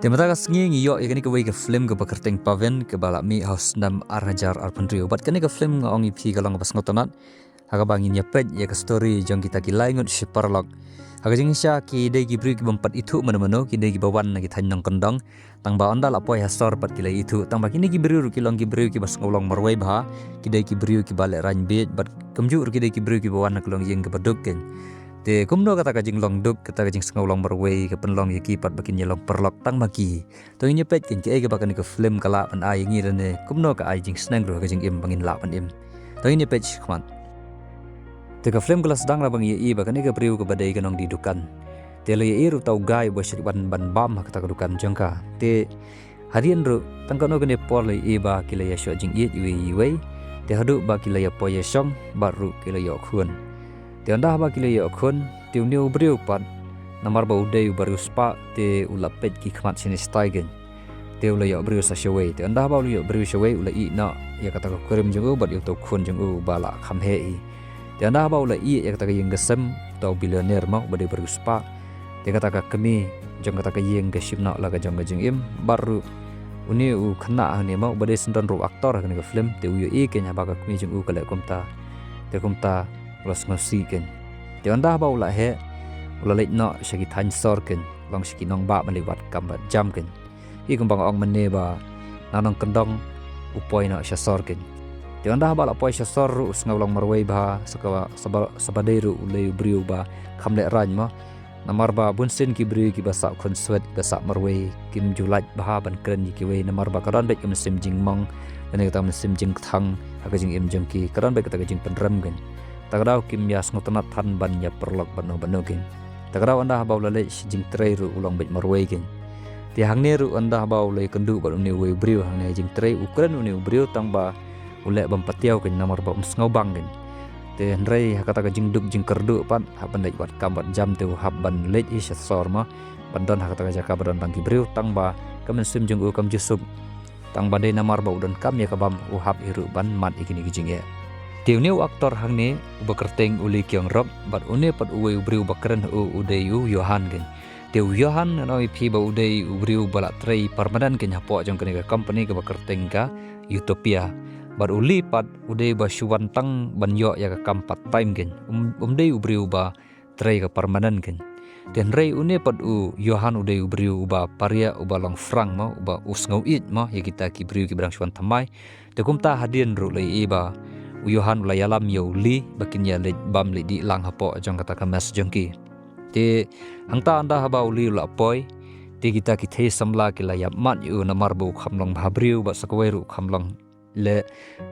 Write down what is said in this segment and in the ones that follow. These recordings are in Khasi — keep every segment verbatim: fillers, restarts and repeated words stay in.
Te mynta ka sngi ngi ïoh ïa kane kawei ka film kaba kyrteng Paven kaba la mih ha u snem ar hajar arphew hynriew. Bad kane ka film nga ong ïa phi ka long kaba sngewtynnat. Ha kaba ngin ïa peit ïa ka story jong kita ki lai ngut shi paralok. Ha ka jingshisha ki dei ki briew ki bym pat ithuh mano mano, ki dei kiba wan na ki thaiñ nongkyndong. Tang ba ynda la poi ha sor pat ki la ithuh, tang ba kine ki briew ruh ki long ki briew kiba sngew long marwei bha, ki dei ki briew kiba lehraiñ bieit, bad kumjuh ruh ki dei ki briew kiba wan na ka longïing kaba duk keiñ. Te kumno kata ka jinglong duk, kata ka jingsngew long marwei ka pynlong ïa ki pat ba kin ïa long paralok tang ma ki. To ngin ïa peit keiñ kaei kaba kane ka film ka lah ban ai ïa ngi lane kumno ka ai jingsneng ruh ha ka jingim ba ngin lah ban im. To ngin ïa peit shakhmat. Te ka film ka la sdang na ba ngi ïohi ba kane ka briew kaba dei ka nongdie dukan. Te la ïohi ruh uta u guy uba shait wan ban bam ha kata ka dukan jong ka. Te hadien ruh tang kano kane por la ïohi ba ki la ïa shoh jingïeit iwei ïa iwei. Te haduh ba ki la ïa poi ïa shong bad ruh ki la ïoh khun. Te ynda haba ki la ïoh khun, te une u briew pat, namar ba u dei uba riewspah, te u la peit ki khmat shane shatai keiñ. Te u la ïoh briew sa shawei. Te ynda haba u la ïoh briew shawei, u la ïeh noh ïa kata ka kurim jong u bad ïa uta u khun jong u ba la kham heh hi. Te ynda haba u la ïeh ïa kata ka ïing ka sem, uta u billionaire mo, uba dei uba riewspah. Te kata ka kmie jong kata ka ïing ka shim noh la ka jong ka jingim, bad ruh une u khynnah hangne mo, uba dei syndon ruh u actor ha kane ka film, te u ïohi keiñ haba ka kmie jong u ka leh kumta. Te kumta u la sngewsih keiñ. Te ynda haba u la heh, u la leit noh sha ki thaiñ sor keiñ, long sha ki nongbah ban leit wad kam bad jam keiñ. Hi kumba nga ong mynne ba na nongkyndong u poi noh sha sor keiñ. Te ynda haba la poi sha sor ruh u sngew long marwei bha, sa ka, sa ba, sa ba dei ruh u lei u briew ba kham lehraiñ mo. Namar ba bunsien ki briew kiba sah khunswet, kiba sah marwei, kim ju lait bha ban kren ïa kiwei, namar ba ka don beit ka mynsiem jingmong, lane kata ka mynsiem jingkthang ha ka jingim jong ki, ka don beit kata ka jingpynrem keiñ. Ta ka daw kim ïa sngewtynnat than ban ïa paralok bad no bad no keiñ. Ta ka daw ynda haba u la leit sha jingtrei ruh u long beit marwei keiñ. Te hangne ruh ynda haba u la ïakynduh bad une uwei u briew hangne ha jingtrei, u kren une u briew tang ba u leh bym patiaw keiñ namar ba um sngewbang keiñ. Te hynrei ha kata ka jingduk jingkyrduh pat, hap ban leit wad kam wad jam, te u hap ban leit hi sha sor mo, ban don ha kata ka jaka ba don tang ki briew, tang ba ka mynsiem jong u kam ju suk. Tang ba dei namar ba u donkam ïa ka bam, u hap hi ruh ban mad ïa kine ki jingeh. Te une u actor hangne uba kyrteng u Lee Kyung Rok, bad une pat uwei u briew ba kren ha u, u dei u Johan keiñ. Te u Johan nga ong ïa phi ba u dei u briew ba la trei permanent keiñ hapoh jong kane ka company kaba kyrteng ka Utopia. Bad u Lee pat u dei ba shu wan tang ban ïoh ïa ka kam part time keiñ. Um, um dei u briew ba trei ka permanent keiñ. Te hynrei une pat u Johan u dei u briew uba pariah, uba long frank mo, uba u sngew ïeit mo ïa kita ki briew kiba dang shu wan thymmai. Te kumta hadien ruh la ïohi ba u Johan u la ïalam ïa u Lee ba kin ïa leit bam leit dih lang hapoh jong kata ka mess jong ki. Te hangta ynda haba u Lee u la poi, te kita ki thei samla ki la ïap mad ïa u namar ba u kham long bhabriew bad sa kawei ruh u kham long leh,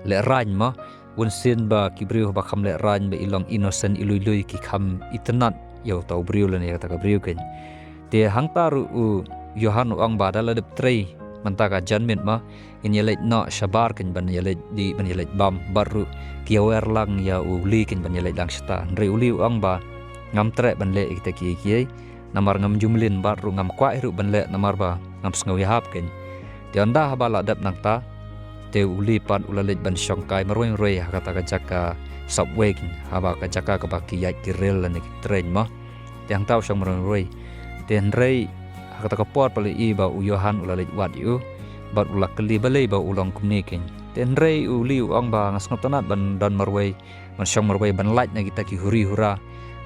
lehraiñ mo. Bunsien ba ki briew ba kham lehraiñ ba i long innocent, i lui lui, ki kham itynnad ïa uta u briew lane ïa kata ka briew keiñ. Te hangta ruh u Johan u ong ba da la dep trei mynta ka janmiet mo, ngin ïa leit noh shabar keiñ ban ïa leit dih, ban ïa leit bam, bad ruh ki ïawer lang ïa u Lee keiñ ban ïa leit lang shata. Hynrei u Lee u ong ba ngam treh ban leh ïa kita kiei kiei, namar ngam ju mlien bad ruh ngam kwah hi ruh ban leh namar ba ngam sngew ïahap keiñ. Te ynda haba la dep nangta, te u Lee pat u la leit ban shong kai marwei marwei ha kata ka jaka subway keiñ, haba ka jaka kaba ki ïaid ki rel lane ki tren mo. Te hangta u shong marwei marwei. Te hynrei ha kata ka por pat la ïohi ba u Johan u la leit wad ïa u, bad u la kylli balei ba u long kumne keiñ. Te hynrei u Lee u ong ba nga sngewtynnat ban don marwei, ban shong marwei, ban lait na kita ki huri hura,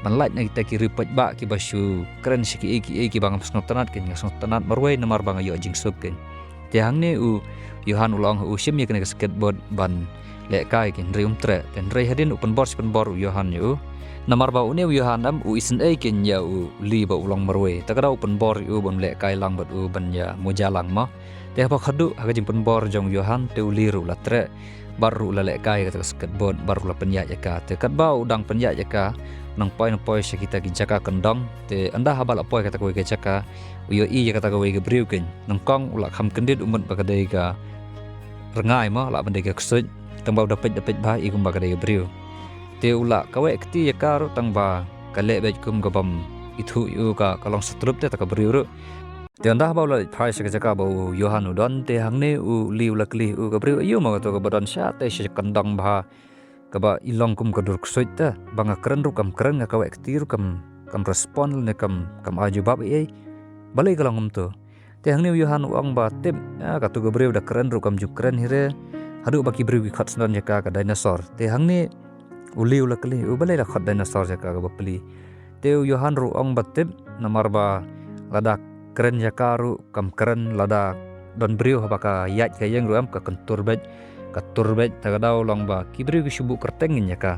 ban lait na kita ki riewpaidbah kiba shu kren sha kiei kiei kiba ngam sngewtynnat keiñ, nga sngewtynnat marwei namar ba nga ïoh jingsuk keiñ. Te hangne u Johan u la ong ha u shim ïa kane ka skateboard ban lehkai keiñ, hynrei um treh. Te hynrei hadien u pynbor shi pynbor u Johan ïa u, namar ba une u Johan em u isynei keiñ ïa u Lee ba u long marwei. Ta ka daw u pynbor ïa u ban lehkai lang bad u ban ïa muja lang mo. Te haba khatduh ha ka jingpynbor jong u Johan, te u Lee ruh u la treh bad ruh u la lehkai ïa kata ka skateboard bad ruh u la pynïaid ïa ka. Te katba u dang pynïaid ïa ka, u nang poi nang poi sha kita ki jaka kyndong. Te ynda haba la poi kata kawei ka jaka, u ïohi ïa kata kawei ka briew keiñ. Nyngkong u la kham kyndit, u mut ba ka dei ka rngai mo, lah ban dei ka ksuid. Tang ba u da peit da peit bha i kumba ka dei ka briew. Te u la kaweh kti ïa ka ruh tang ba ka leh beit kum ka bym ithuh ïa u, ka, ka long satrup te ta ka briew ruh. Te ynda haba u la leit phai sha ka jaka ba u Johan u don, te hangne u Lee u la kylli u, ka briew aïu mo kato kaba don shatei sha kyndong bha, kaba i long kum ka dur ksuid te, ba nga kren ruh kam kren, nga kaweh kti ruh kam, kam respond lane kam, kam ai jubab ei ei. Balei ka long kumto? Te hangne u Johan u ong ba tip, ah, katu ka briew da kren ruh kam ju kren hi re. Haduh ba ki briew ki khot sdang ïa ka ka dinosaur. Te hangne u Li u la kylli, u balei la khot dinosaur ïa ka kaba pli. Te u Johan ruh u ong ba tip, namar ba lada kren ïa ka ruh kam kren, lada don briew haba ka ïaid ka ïeng ruh em ka kyntur beit, ka tur beit, ta ka daw long ba ki briew ki shu buh kyrteng ïa ka.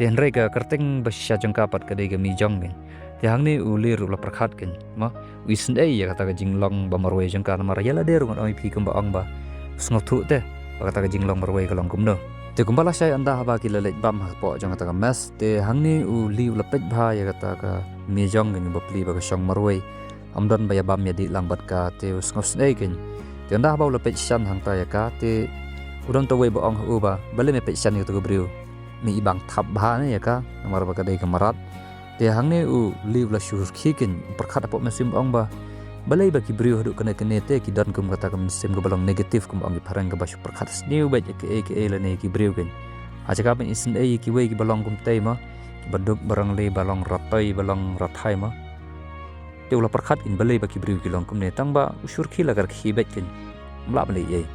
Te hynrei ka kyrteng ba shisha jong ka pat ka dei ka Mijong kein. Te hangne u Li ruh u la pyrkhat kein, mo, u isynei ïa kata ka jinglong ba marwei jong ka, namar ïa lade ruh ngan ong ïa phi kumba ong ba sngewthuh te ba kata ka jinglong marwei ka long kumno. Te kumba lashai ynda haba ki la leit bam hapoh jong kata ka mess, te hangne u Li u la peit bha ïa kata ka Mijong kein ba pli ba ka shong marwei. Ym don ba ïa bam ïa dih lang bad ka, te u sngewsynei kein. Te ynda haba u la peit shan hangta ïa ka, te u don tawei ba ong ha u ba balei me peit shan ïa katu ka briew. Me i bang thap bha ne ïa ka, namar ba ka dei ka mrad. Te hangne u Li u la shu rkhie kein, u pyrkhat hapoh mynsiem u ong ba balei ba ki briew haduh kane kane te ki don kum kata ka mynsiem kaba long negative, kum ong ki phareng, kaba shu pyrkhat sniew beit ïa kiei kiei lane ki briew kein. Ha jaka ban isynei ïa kiwei kiba long kumtei, mo, kiba duk ba rangli, ba long ratoi, ba long rathai, mo. Te u la pyrkhat kein balei ba ki briew ki long kumne, tang ba u shu rkhie la ka rkhie beit kein. Ym lah ban leh ei ei.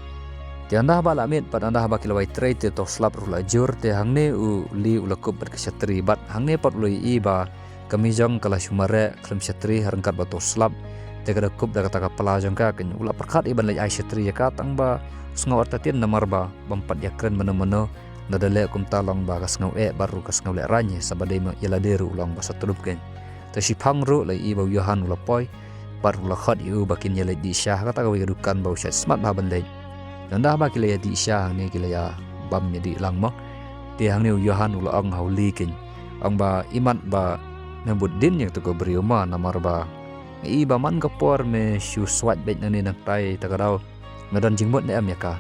Te ynda haba la miet pat, ynda haba ki la wai trei, te to slap ruh la jur, te hangne u Li u la kup bad ka shatri, bad hangne pat u la ïohi ba ka Mijong ka la shu mareh khlem shatri ha ryngkat bad to slap. Te ka da kup da kata ka pla jong ka kein. U la pyrkhat ïa ban leit ai shatri ïa ka, tang ba u sngew artatien, namar ba bym pat ïa kren mano mano. Lada leh kumta long ba ka sngew eh bad ruh ka sngew lehraiñ, sa ba dei ma ïa lade ruh long ba sa tlup kein. Te shiphang ruh la ïohi ba u Johan u la poi bad ruh la khot ïa u ba kin ïa leit dih sha ha kata kawei ka dukan ba u shait smat bha ban leit. Ynda haba ki la ïa dih sha hangne ki la ïa bam ïa dih lang, mo. Te hangne u Johan u la ong ha u Li kein, ong ba imat ba me bud dien ïa katu ka briew, mo, namar ba nga i ba man ka por me shu swait beit nangne nangtai, ta ka daw me don jingmut ne em ïa ka.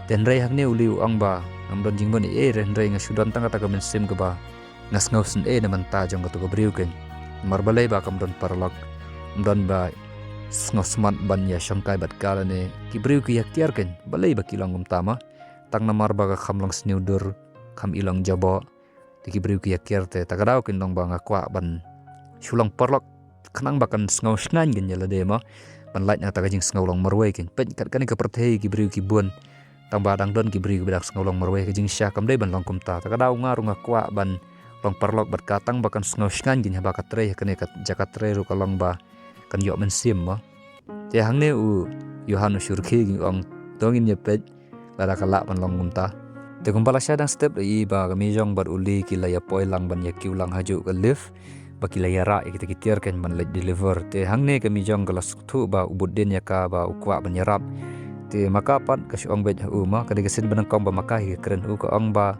Te hynrei hangne u Li u ong ba ngam don jingmut ei ei re, hynrei nga shu don tang kata ka mynsiem kaba nga sngewsynei na bynta jong katu ka briew kein. Namar balei ba kam don paralok, ym don ba sngewsmat ban ïa shongkai bad ka lane ki briew ki ïa kiar kein, balei ba ki long kumta, mo. Tang namar ba ka kham long sniew dur, kham i long jaboh. Te ki briew ki ïa kiar, te ta ka daw kein long ba nga kwah ban shu long paralok khnang ba kan sngew shngaiñ kein ïa lade, mo, ban lait na kata ka jingsngew long marwei kein. Peit kat kane ka pyrthei ki briew ki bun, tang ba dang don ki briew kiba dang sngew long marwei. Ka jingshisha kam dei ban long kumta. Ta ka daw nga ruh nga kwah ban long paralok bad ka tang ba kan sngew shngaiñ kein haba ka trei ha kane ka jaka trei ruh ka long ba kan ïoh mynsiem, mo. Te hangne u Johan u shu rkhie kein, u ong to ngin ïa peit lada ka lah ban long kumta. Te kumba lashai dang step la ïohi ba ka Mijong bad u Li ki la ïa poi lang ban ïa kiew lang hajuh ka lift ba ki la ïa rah ïa kita ki tiar kein ban leit deliver. Te hangne ka Mijong ka la sngewthuh ba u bud dien ïa ka ba u kwah ban ïarap. Te ma ka pat ka shu ong beit ha u, mo, ka dei ka sien ba nyngkong ba ma ka hi ka kren ha u, ka ong ba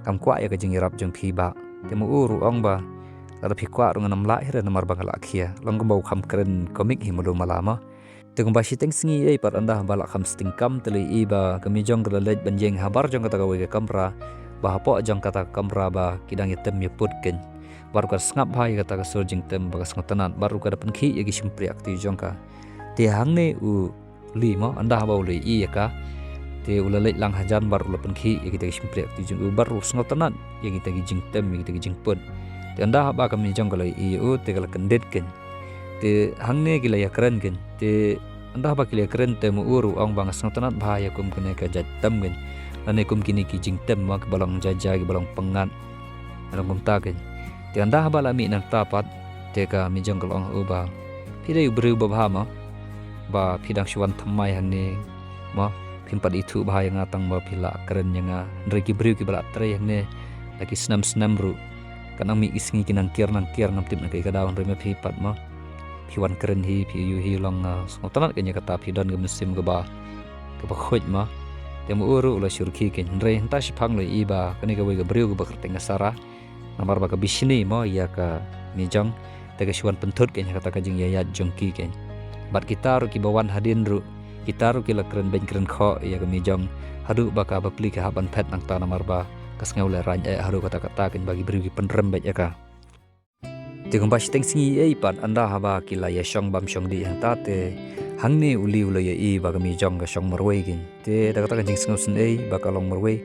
kam kwah ïa ka jingïarap jong phi, bah. Te ma u ruh u ong ba lada phi kwah ruh ngan ym lah hi re, namar ba nga la khia. Long kumba u kham kren komik hi mulu mala, mo. Te kumba shiteng sngi ei pat, ynda ba la kham sting kam, te la ïohi ba ka Mijong ka la leit ban ïeng habar jong kata kawei ka kamra, ba hapoh jong kata ka kamra ba ki dang ïa tem ïa put kein. Bad ruh ka sngap bha ïa kata ka sur jingtem ba ka sngewtynnat, bad ruh ka da pynkhih ïa ki shympriahkti jong ka. Te hangne u Li, mo, ynda haba u la ïohi ïa ka, te u la leit lang hajan bad ruh u la pynkhih ïa kita ki shympriahkti jong u, bad ruh u sngewtynnat ïa kita ki jingtem, ïa kita ki jingput. Te ynda haba ka Mijong ka la ïohi ïa u, te ka la kyndit kein. Te hangne ki la ïa kren kein. Te ynda haba ki la ïa kren, te ma u ruh u ong ba nga sngewtynnat bha ïa kum kine ka jait tem kein, lane kum kine ki jingtem, mo, kiba long jai jai, kiba long pyngngad. Long kumta kein. Te ynda haba la mih nangta pat, te ka Mijong ka la ong ha u ba phi dei u briew ba bha, mo, ba phi dang shu wan thymmai hangne, mo, phim pat ithuh bha ïa nga tang ba phi la kren ïa nga. Hynrei ki briew kiba la trei hangne la ki snem snem ruh, ka nang mih ki sngi ki nang kiar nang kiar, ngam tip na kaei ka daw, hynrei ma phi pat, mo, phi wan kren hi, phi ïohi long, ah, sngewtynnat kein ïa kata, phi don ka mynsiem kaba, kaba khuid, mo. Te ma u ruh u la shu rkhie kein. Hynrei hynta shiphang la ïohi ba kane kawei ka briew kaba kyrteng ka Sara, namar ba ka bishni, mo, ïa ka Mijong, te ka shu wan pynthut kein ha kata ka jingïaid jong ki kein. Bad kita ruh kiba wan hadien ruh, kita ruh ki la kren beiñ kren khoh ïa ka Mijong, haduh ba ka bapli ka hap ban phet nangta, namar ba ka sngew lehraiñ eh haduh katta katta kein, ba ki briew ki pynrem beit ïa ka. Te kumba shiteng sngi ei pat, ynda haba ki la ïa shong bam shong dih hangta, te hangne u Li u la ïohi ba ka Mijong ka shong marwei kein. Te da kata ka jingsngewsynei ba ka long marwei,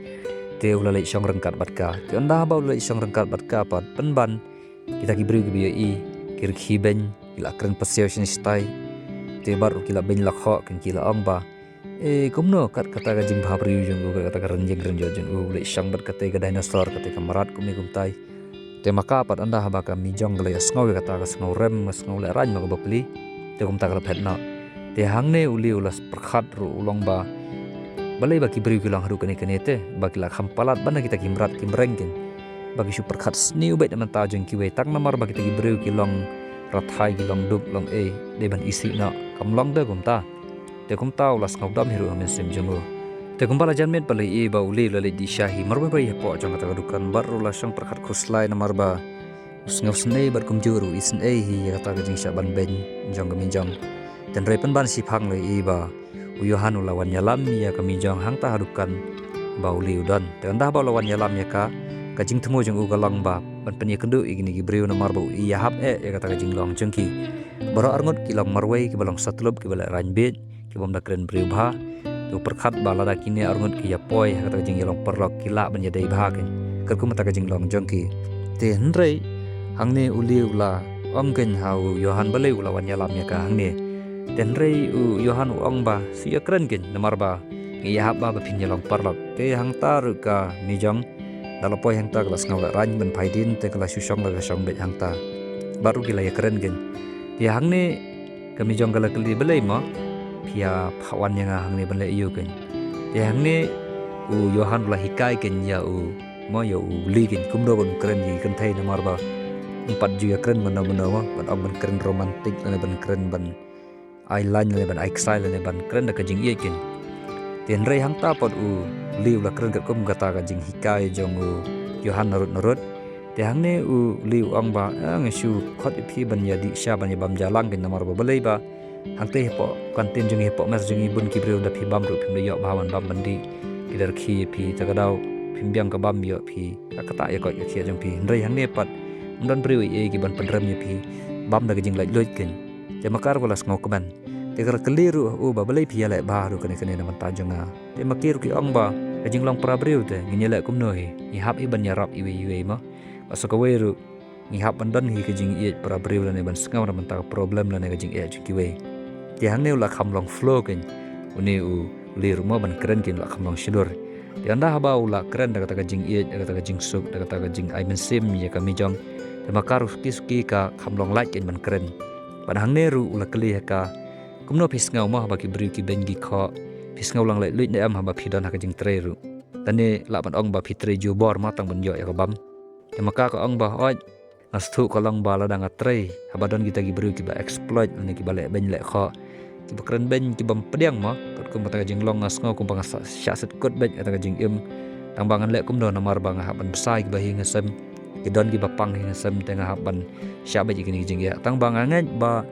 te u la leit shong ryngkat bad ka. Te ynda haba u la leit shong ryngkat bad ka pat, pynban kita ki briew kiba ïohi ki rkhie beiñ, ki la kren pasiaw shane shatai. Te bad ruh ki la beiñ la khoh, kin ki la ong ba, e, kumno kat kata ka jingbhabriew jong u, kat kata ka rynïeng rynïot jong u, u leit shong bad kata ka dinosaur, kata ka mrad kumne kumtai. Te ma ka pat ynda haba ka Mijong ka la ïa sngew ïa kata, ka sngew rem, ka sngew lehraiñ ma ka bapli. Te kumta ka la phet noh. Te hangne u Li u la pyrkhat ruh, u long ba, balei ba ki briew ki long haduh kane kane te, ba ki la kham palat ban da kita ki mrad ki mreng kin. Ba ki shu pyrkhat sniew beit na bynta jong kiwei, tang namar ba kita ki briew ki long rathai, ki long duk, long ei, dei ban isih noh, kam long de kumta. Te kumta u la sngewdom hi ruh ha mynsiem jong u. Te kumba la jan miet pat la ïohi ba u Li u la leit dih sha hi marwei wei hapoh jong kata ka dukan, bad ruh u la shong pyrkhat khuslai namar ba u sngewsynei bad kumjuh ruh u isynei hi ïa kata ka jingshah ban beiñ jong ka Mijong. Te hynrei pynban shiphang la ïohi ba u Johan u la wan ïalam ïa ka Mijong hangta ha dukan ba u Li u don. Te ynda haba u la wan ïalam ïa ka, ka jingthmu jong u ka long ba ban pynïakynduh ïa kine ki briew namar ba u ïahap eh ïa kata ka jinglong jong ki. Baroh arngut ki long marwei, kiba long satluk, kiba lehraiñ bieit, ki bym da kren briew bha. Te u pyrkhat ba lada kine arngut ki ïa poi ha kata ka jingïalong paralok, ki lah ban ïadei bha kin, katkum kata ka jinglong jong ki. Te hynrei hangne u Li u la ong kin ha u Johan, balei u la wan ïalam ïa ka hangne. Te hynrei u Johan u ong ba, shu ïakren kin, namar ba ngi ïahap ba, ba phin ïalong paralok. Te hangta ruh ka Mijong, da la poi hangta ka la sngew lehraiñ ban phai dien, te ka la shu shong la ka shong beit hangta. Bad ruh ki la ïakren kin. Te hangne ka Mijong ka la kylli, balei mo phi ïa phah wan ïa nga hangne ban leh aïu kin. Te hangne u Johan u la hikai kin ïa u, mo, ïa u Li kin, kumno ban kren ïa ki kynthei namar ba ym pat ju ïakren mynno mynno, mo, ban ong ban kren romantic lane ban kren ban ai laiñ lane ban ai ksai lane ban kren da ka jingïeit kin. Te hynrei hangta pat u Li u la kren katkum kata ka jinghikai jong u Johan narud narud. Te hangne u Li u ong ba, eh, nga shu khot ïa phi ban ïa dih sha, ban ïa bam ja lang kin namar ba balei ba hangta hapoh kantin jong ngi, hapoh mess jong ngi, bun ki briew, da phi bam ruh phim da ïoh bha ban bam ban dih. Ki da rkhie ïa phi, ta ka daw phim biang ka bam ïoh phi. Ka kata ïa koit ïa khiah jong phi. Hynrei hangne pat ym don briew ei ei ki ban pynrem ïa phi. Bam da ka jinglaitluid kin. Te ma ka ruh ka la sngewkmen. Te ka la kylli ruh ha u ba balei phi ïaleh bha ruh kane kane na bynta jong nga. Te ma ki ruh ki ong ba ka jinglong para briew te ngin ïaleh kumno hi. Ngi hap hi ban ïarap iwei iwei, mo. Bad sa kawei ruh ngi hap ban don hi ka jingïeit para briew lane ban sngew na bynta ka problem lane ka jingeh jong kiwei. Te hangne u la kham long flow kin. Une u Li ruh, mo, ban kren kin u la kham long shlur. Te ynda haba u la kren da kata ka jingïeit, da kata ka jingsuk, da kata ka jingai mynsiem ïa ka Mijong, te ma ka ruh suki suki ka kham long lait kin ban kren. Bad hangne ruh u la kylli ha ka, kumno phi sngew mo haba ki briew ki beiñ ki khoh? Phi sngew long laitluid ne em haba phi don ha ka jingtrei ruh? Lane lah ban ong ba phi trei jubor, mo, tang ban ïoh ïa ka bam? Te ma ka ka ong ba, hooid, nga sngewthuh ka long ba lada nga trei, haba don kita ki briew kiba exploit lane kiba leh beiñ leh khoh, kiba kren beiñ ki bym pdiang, mo, katkum kata ka jinglong, nga sngew kumba nga sa-, shah shet kut beit kata ka jingim. Tang ba ngan leh kumno namar ba nga hap ban bsa ïa kiba hi ha sem, ki don kiba pang hi ha sem, te nga hap ban shah beit ïa kine ki jingeh. Tang ba nga ngeit ba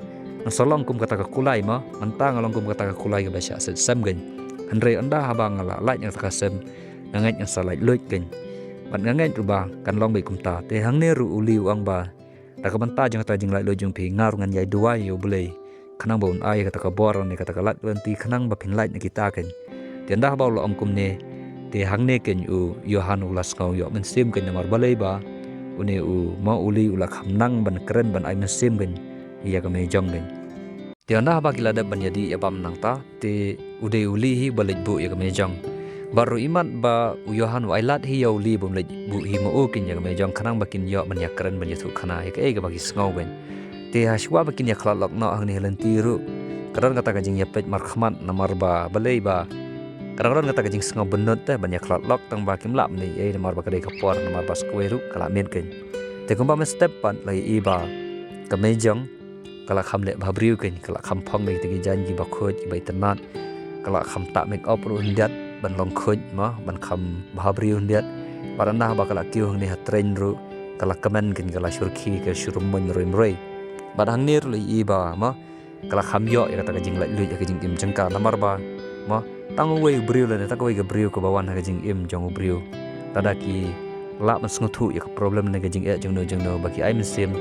ngan sa long kum kata ka kulai, mo, mynta nga long kum kata ka kulai kaba shah shet sem kin. Hynrei ynda haba nga la lait na kata ka sem, nga ngeit ngan sa laitluid kin. Bad nga ngeit ruh ba kan long beit kumta. Te hangne ruh u Li u ong ba, da ka bynta jong kata ka jinglaitluid jong phi, nga ruh ngan ïai duwai ïa U Blei, khnang ba un ai kata ka bor ne kata ka lad ka lynti khnang ba phin lait na kita kin. Te ynda haba u la ong kumne, te hangne kin u Johan u la sngew ïoh mynsiem kin namar balei ba une u, mo, u Li u la kham nang ban kren ban ai mynsiem kin ïa ka Mei Jong kin. Te ynda haba ki la dep ban ïadih ïabam nangta, te u dei u Li hi uba leit buh ïa ka Mei Jong. Bad ruh imat ba u Johan u ailad hi ïa u Li bym leit buh hi ma u kin ïa ka Mei Jong khnang ba kin ïoh ban ïakren ban ïathuh khana ïa kaei kaba ki sngew kin. Te hashwa ba kin ïakhlad lok noh hangne ha lynti ruh, ka don kata ka jingïapeit markhmat namar ba balei ba ka dang don kata ka jingsngew bynnud te ban ïakhlad lok, tang ba kim lah ban ïa ei namar ba ka dei ka por, namar ba sa kawei ruh ka la miet kin. Te kumba mynstep pat la ïohi ba ka Mei Jong ka la kham leh bhabriew kin, ka la kham phong da kita ki jaiñ kiba khuid kiba itynnad, ka la kham tah make up ruh hyndiat ban long khuid, mo, ban kham bhabriew hyndiat. Bad ynda haba ka la kiew hangne ha train ruh, ka la kmen kin, ka la shu rkhie, ka shu rymmuiñ roi mroi. Bad hangne ruh la ïohi ba, mo, ka la kham ïoh ïa kata ka jinglaitluid ha ka jingim jong ka namar ba, mo, tang uwei u briew lane tang uwei ka briew kaba wan ha ka jingim jong u briew, lada ki lah ban sngewthuh ïa ka problem lane ka jingeh jongno jongno, ba ki ai mynsiem,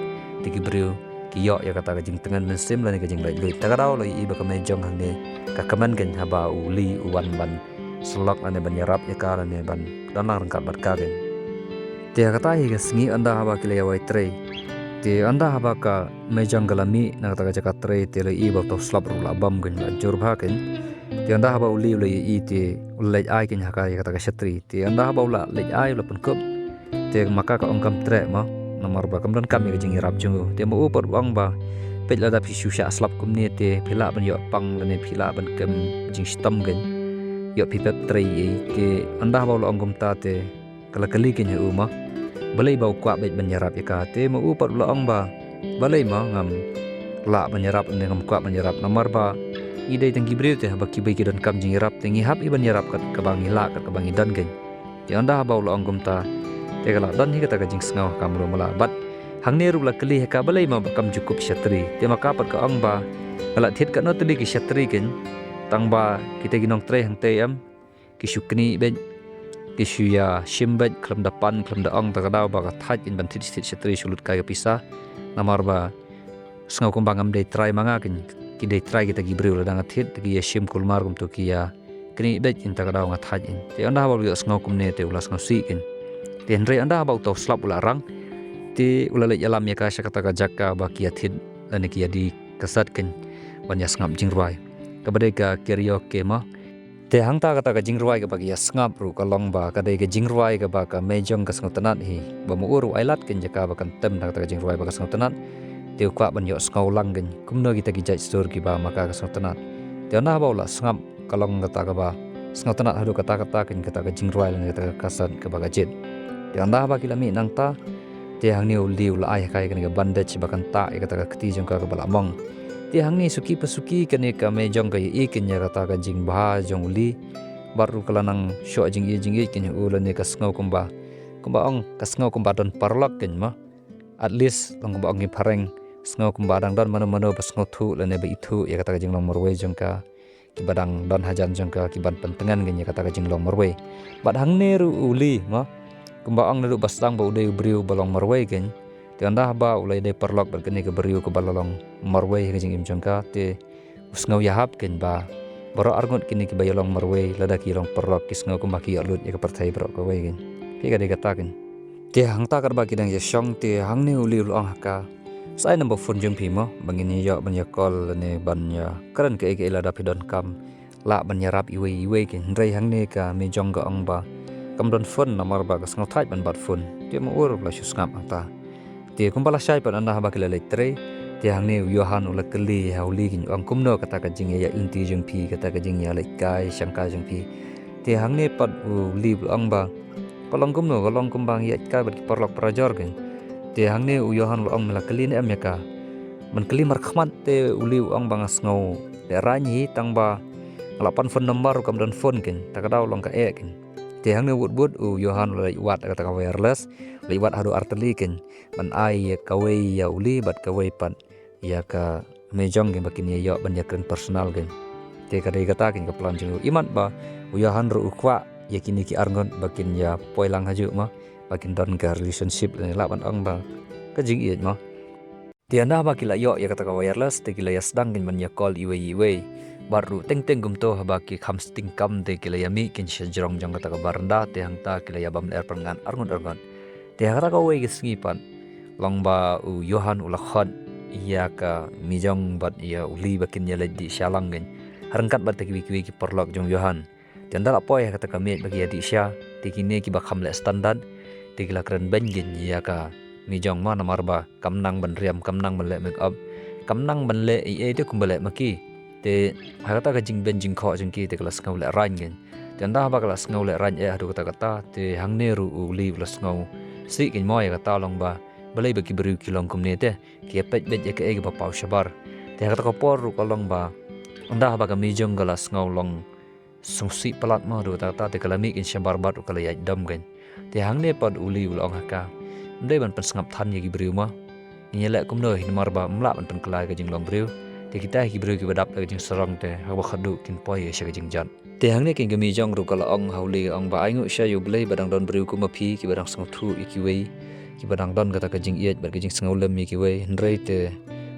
te ki briew ki ïoh ïa kata ka jingtngen mynsiem lane ka jinglaitluid. Ta ka daw la ïohi ba ka Mei Jong hangne ka kmen kin haba u Li u wan ban syllok lane ban ïarap ïa ka lane ban don lang ryngkat bad ka kin. Te ha kata hi ka sngi ynda haba ki la ïawai trei, Te ynda haba ka mei jong ka la mih na kata ka jaka trei te la ïohi ba uto u slap ruh la bam kein, la jur bha kein. Te ynda haba u Lee u la ïohi te u la leit ai kein ha ka ïa kata ka shatri. Te ynda haba u la leit ai u la pynkup. Te ma ka ka ong kam treh mo, namar ba kam donkam ïa ka jingïarap jong u. Te ma u pat u ong ba peit lada phi shu shah slap kumne te phi lah ban ïoh pang lane phi lah ban kem jingshitom kein. Ïoh phi pep trei ei. Te ynda haba u la ong kumta te ka la kylli kein ha u mo, balei ba u kwah beit ban ïarap ïa ka. Te ma u pat u la ong ba balei mo ngam lah ban ïarap ne ngam kwah ban ïarap, namar ba ngi dei tang ki briew te haba kiwei ki donkam jingïarap te ngi hap hi ban ïarap kat kaba ngi lah, kat kaba ngi don kein. Te ynda haba u la ong kumta te ka la don hi kata ka jingsngew ha ka mluh mala. Bad hangne ruh la kylli ha ka balei mo ba kam ju kup shatri. Te ma ka pat ka ong ba ka la thied katno tylli ki shatri kein, tang ba kita ki nongtrei hangtei em ki shu knieh beit, ki shu ïa shim beit, khlem da pan, khlem da ong, ta ka daw ba ka thait kein ban thied thied shatri shu lut kai ka pisa. Namar ba sngew kumba ngam dei trai ma nga kein, ki dei trai kita ki briew, lada nga thied te ki ïa shim kulmar, kumto ki ïa knieh beit kein, ta ka daw nga thait kein. Te ynda haba u la ïoh sngew kumne te u la sngewsih kein. Te hynrei ynda haba uto u slap u la rang te u la leit ïalam ïa ka sha kata ka jaka ba ki ïa thied lane ki ïa die kaset kein ban ïa sngap jingrwai kaba dei ka karaoke mo. Te hangta kata ka jingrwai kaba ki ïa sngap ruh ka long ba ka dei ka jingrwai kaba ka mei jong ka sngewtynnat hi. Ba ma u ruh u ailad kein ïa ka ba kan tem da kata ka jingrwai ba ka sngewtynnat. Te u kwah ban ïohsngew lang kein kumno kita ki jait sur kiba ma ka ka sngewtynnat. Te ynda haba u la sngap ka long kata kaba sngewtynnat haduh katta katta kein kata ka jingrwai lane kata ka kaset kaba ka jied. Te ynda haba ki la mih nangta te hangne u Lee u la ai ha ka ïa kane ka bandage ba kan tah ïa kata ka kti jong ka kaba la mong. Te hangne suki pa suki kane ka mei jong ka ïohi kein ïa kata ka jingbha jong u Lee. Bad ruh ka la nang shoh jingïeit jingïeit kein ha u lane ka sngew kumba, kumba ong ka sngew kumba don paralok kein mo. At least long kumba ong ki phareng, sngew kumba dang don mano mano ba sngewthuh lane ba ithuh ïa kata ka jinglong marwei jong ka, kiba dang don hajan jong ka, kiban pyntngen kein ïa kata ka jinglong marwei. Bad hangne ruh u Lee mo, kumba ong naduh ba sdang ba u dei u briew ba long marwei kein. Te ynda haba u la ïadei paralok bad kane ka briew kaba la long marwei ha ka jingim jong ka te u sngew ïahap kein ba baroh arngut kine kiba ïalong marwei lada ki ïalong paralok ki sngew kumba ki ïoh lut ïa ka pyrthei baroh kawei kein. Phi, ka dei kata kein. Te hangta katba ki dang ïashong te hangne u Lee u la ong ha ka, sa ai number phone jong phi mo ba ngin ïoh ban ïa call lane ban ïa kren kaei kaei lada phi donkam lah ban ïarap iwei iwei kein. Hynrei hangne ka mei jong ka ong ba kam don phone namar ba ka sngewthait ban bat phone. Te ma u ruh u la shu sngap hangta. Te kumba la shai pat ynda haba ki la leit trei te hangne u Johan u la kylli ha u Lee kein, u ong kumno kata ka jingïaid lynti jong phi, kata ka jingïaleit kai shang kai jong phi. Te hangne pat u Lee u la ong ba ka long kumno, ka long kumba ngi ïaid kai bad ki paralok parajor kein. Te hangne u Johan u la ong me la kylli ne em ïa ka. Ban kylli markhmat te u Lee u ong ba nga sngew lehraiñ hi tang ba nga la pan phone number ruh kam don phone kein, ta ka daw long kaei kein. Te hangne wut wut u Johan u la leit wad kata ka wireless, u la leit wad haduh artylli kein. Ban ai ïa kawei ïa u Lee bad kawei pat ïa ka mei jong kein ba kin ïa ïoh ban ïa kren personal kein. Te ka dei kata kein ka plan jong u, imat ba u Johan ruh u kwah ïa kine ki arngut ba kin ïa poi lang hajuh mo, ba kin don ka relationship lane lah ban ong ba ka jingïeit mo. Te ynda haba ki la ïoh ïa kata ka wireless te ki la ïa sdang kein ban ïa call iwei iwei. Bad ruh teng teng kumto haba ki kham sting kam te ki la ïa mih kein sha jrong jong kata ka baranda te hangta ki la ïa bam lyer pynngat arngut arngut. Te ha kata kawei ka sngi pat long ba u Johan u la khot ïa ka mei jong bad ïa u Lee ba kin ïa leit dih sha lang kein, ha ryngkat bad kita kiwei kiwei ki paralok jong u Johan. Te ynda la poi ha kata ka miej ba ki ïa dih sha te kine kiba kham leh standard te ki la kren beiñ kein ïa ka mei jong mo, namar ba kam nang ban riam, kam nang ban leh makeup, kam nang ban leh ei ei te kumba leh ma ki. Te ha kata ka jingbeiñ jingkhoh jong ki te ka la sngew lehraiñ kein. Te ynda haba ka la sngew lehraiñ eh haduh katta katta te hangne ruh u Lee u la sngewsih kein mo ïa kata long ba balei ba ki briew ki long kumne te ki ïa peit beit ïa kaei kaba paw shabar. Te ha kata ka por ruh ka long ba ynda haba ka mei jong ka la sngew long sngewsih palat mo haduh katta katta te ka la mih kein shabar bad ruh ka la ïaid dom kein. Te hangne pat u Lee u la ong ha ka, ym dei ban pynsngap than ïa ki briew mo. Ngin ïa leh kumno hi namar ba ym lah ban pynkylla ïa ka jinglong briew. Te kita hi ki briew kiba dap da ka jingsarong te ha kaba khatduh kin poi ïa sha ka jingjot. Te hangne kein ka mei jong ruh ka la ong ha u Lee, ka ong ba ainguh sha ïa U Blei ba dang don briew kum ma phi kiba dang sngewthuh ïa kiwei, kiba dang don kata ka jingïeit bad ka jingsngewlem ïa kiwei. Hynrei te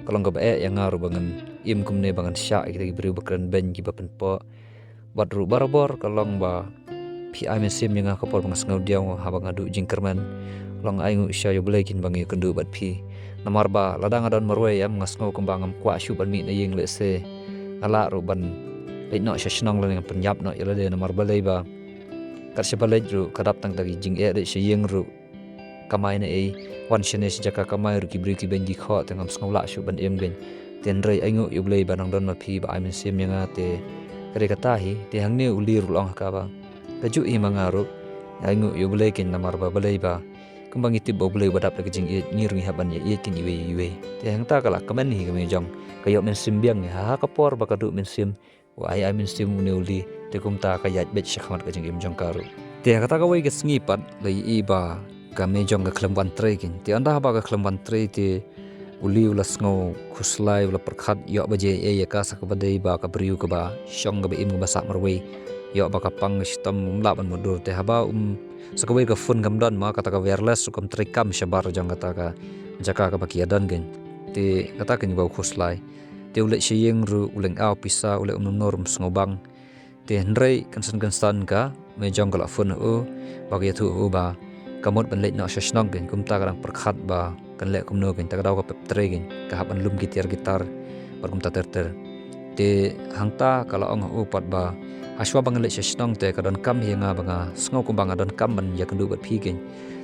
ka long kaba eh ïa nga ruh ba ngan im kumne, ba ngan shah ïa kita ki briew ba kren beiñ, kiba pynpoh. Bad ruh barabor ka long ba phi ai mynsiem ïa nga ka por ba nga sngewdiaw haba nga duh jingkyrmen. Long ainguh sha ïa U Blei kein ba nga ïakynduh bad phi. Namar ba lada nga don marwei em, nga sngew kumba ngam kwah shuh ban mih na ïing lehse nga lah ruh ban leit noh sha shnong lane ngan pynïap noh ïa lade, namar balei ba kat shaba leit ruh ka dap tang da ki jingeh, leit sha ïing ruh kamai na ei, wan shane sha jaka kamai ruh ki briew kiba ïeng ki khoh, te ngam sngew lah shuh ban im kein. Te hynrei ainguh ïa U Blei ba nang don ma phi ba ai mynsiem ïa nga, te ka dei kata hi. Te hangne u Li ruh u la ong ha ka ba kajuh hi ma nga ruh, ainguh ïa U Blei kein, namar ba balei ba kumba ngi tip ba U Blei uba dap da ka jingïeit, ngi ruh ngi hap ban ïa ïeit kein iwei iwei. Te hangta ka la kmen hi ka Mei Jong, ka ïoh mynsiem biang hi ha, ha ka por ba ka duh mynsiem, u ai ai mynsiem une u Li, te kumta ka ïaid beit sha khmat ka jingim jong ka ruh. Te ha kata kawei ka sngi pat la ïohi ba ka Mei Jong ka khlem wan trei kein. Te ynda haba ka khlem wan trei te u Li u la sngew khuslai, u la pyrkhat ïoh ba jia ïa ka, sa kaba dei ba ka briew kaba shong kaba im kaba sah marwei, ïoh ba ka pang ka shitom, um lah ban mutdur. Te haba um, sa kawei ka phone kam don ma, kata ka wireless ruh kam trei kam shabar jong kata ka jaka kaba ki ïa don kein. Te kata kein ba u khuslai. Te u leit sha ïing ruh u lyngngoh pisa, u leh kumno kumno ruh um sngewbang. Te hynrei kynsan kynsan ka Mei Jong ka la phone ha u ba ka ïathuh ha u ba ka mut ban leit noh sha shnong kein, kumta ka dang pyrkhat ba kan leh kumno kein, ta ka daw ka pep trei kein, ka hap ban lum ki tiar ki tar bad kumta ter ter. Te hangta ka la ong ha u pat ba hashwa ba ngan leit sha shnong te ka donkam hi ïa nga ba nga sngew kumba nga donkam ban ïakynduh bad phi kein.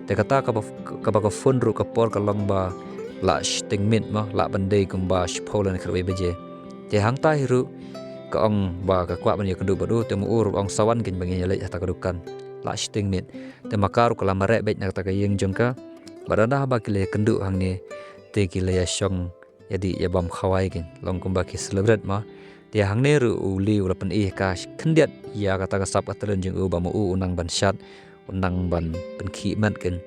Te kata kaba, kaba ka phone ruh ka por ka long ba lah shiteng miet ma, lah ban dei kumba shiphew lane khatwei baje. Te hangta hi ruh ka ong ba ka kwah ban ïakynduh bad u, te ma u ruh u ong sa wan kein ba ngin ïaleit ha ta ka dukan. Lah shiteng miet. Te ma ka ruh ka la mareh beit na kata ka ïing jong ka. Bad ynda haba ki la ïakynduh hangne te ki la ïashong ïadih ïabam khawai kein, long kumba ki celebrate ma. Te hangne ruh u Li u la pyni ha ka khyndiat ïa kata ka sap ka tren jong u ba ma u u nang ban shad, u nang ban pynkhih met kein.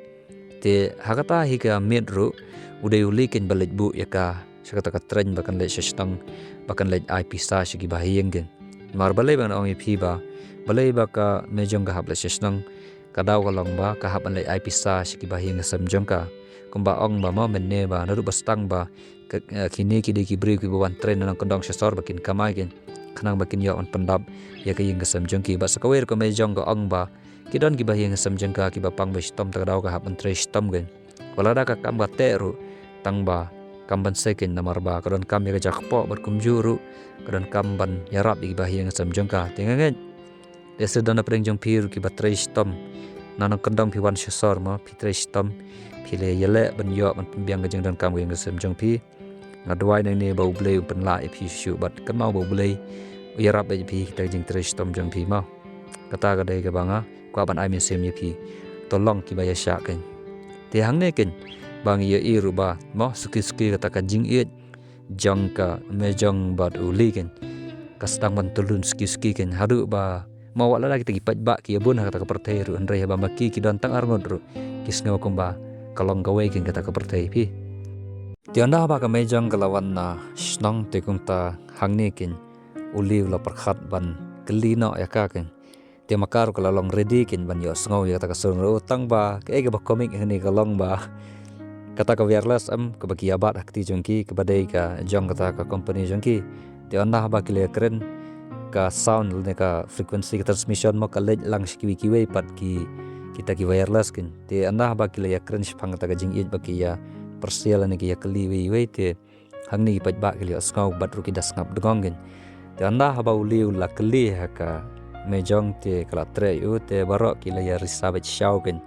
Te ha kata hi ka miet ruh u dei u Li kein ba leit buh ïa ka sha kata ka tren ba kan leit sha shnong, ba kan leit ai pisa sha ki bahaïing kein. Namar balei ba ngan ong ïa phi ba balei ba ka Mei Jong ka hap leit sha shnong, ka daw ka long ba ka hap ban leit ai pisa sha ki bahaïing hasem jong ka. Kumba ong ba ma mynne ba naduh ba sdang ba ka, eh, kine ki dei ki briew kiba wan trei na nongkyndong sha sor ba kin kamai kein, khnang ba kin ïoh ban pyndap ïa ka ïing ka sem jong ki. Bad sa kawei ruh ka Mei Jong ka ong ba ki don ki bahaïing hasem jong ka kiba pang ba shitom, ta ka daw ka hap ban trei shitom kein. Wat lada ka kam ka teh ruh, tang ba kam ban seh kein, namar ba ka donkam ïa ka jaka kpoh bad kumjuh ruh ka donkam ban ïarap ïa ki bahaïing hasem jong ka. Te nga ngeit lehse don na pdeng jong phi ruh kiba trei shitom na nongkyndong, phi wan sha sor ma, phi trei shitom, phi la ïaleh ban ïoh ban pynbiang ka jingdonkam ka ïing ka sem jong phi. Nga duwai nangne ba U Blei un pynlah ïa phi shuh shuh bad kynmaw ba U Blei u ïarap ïa phi kita ka jingtrei shitom jong phi ma. Kata ka dei kaba nga kwah ban ai mynsiem ïa phi. To long kiba ïaishah kein. Te hangne kein ba ngi ïohi ruh ba ma, suki suki kata ka jingïeit jong ka Mei Jong bad u Li kein ka sdang ban tylun suki suki kein, haduh ba ma wat lada kita ki paidbah ki ïa bun ha kata ka pyrthei ruh, hynrei haba ma ki ki don tang arngut ruh ki sngew kumba ka long kawei kein kata ka pyrthei phi. Te ynda haba ka Mei Jong ka la wan na shnong te kumta hangne kein u Li u la pyrkhat ban kylli noh ïa ka kein. Te ma ka ruh ka la long ready kein ban ïohsngew ïa kata ka sur ruh, tang ba kaei kaba komik hangne ka long ba kata ka wireless em kaba ki ïa bat ha kti jong ki, kaba dei ka jong kata ka company jong ki. Te ynda haba ki la ïakren, ka sound lane ka frequency ka transmission ma ka leit lang sha kiwei kiwei pat ki, kita ki wireless kein. Te ynda haba ki la ïakren shaphang kata ka jingïeit ba ki ïa pyrshah lane ki ïa kylli iwei iwei, te hangne ki paidbah ki la ïohsngew bad ruh ki da sngap dngong kein. Te ynda haba u Li u la kylli ha ka Mei Jong te ka la treh ïa u, te baroh ki la ïa risa beit shaw kein.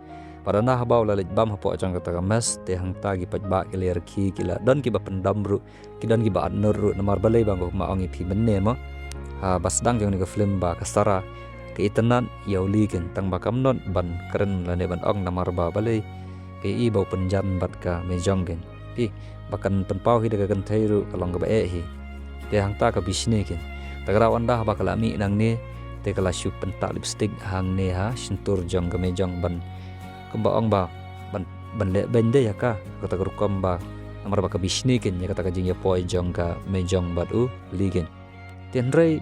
Bad ynda haba u la leit bam hapoh jong kata ka mess, te hangta ki paidbah ki la ïa rkhie, ki la don kiba pyndam ruh, ki don kiba atnud ruh, namar balei ba nga ong ïa phi mynne ma, ha ba sdang jong kane ka film ba ka Sara ka itynnad ïa u Li kein, tang ba kam nud ban kren lane ban ong namar ba balei, ka ïohi ba u pynjan bad ka Mei Jong kein. Phi, ba kan pynpaw hi da ka kynthei ruh ka long kaba eh hi. Te hangta ka bishni kein. Ta ka daw ynda haba ka la mih nangne, te ka la shu pyntah lipstick hangne ha shyntur jong ka Mei Jong ban, kumba ong ba ban, ban leh beiñ dei ha ka, kata ka rukom ba namar ba ka bishni kein ïa kata ka jingïapoi jong ka Mei Jong bad u Li kein. Te hynrei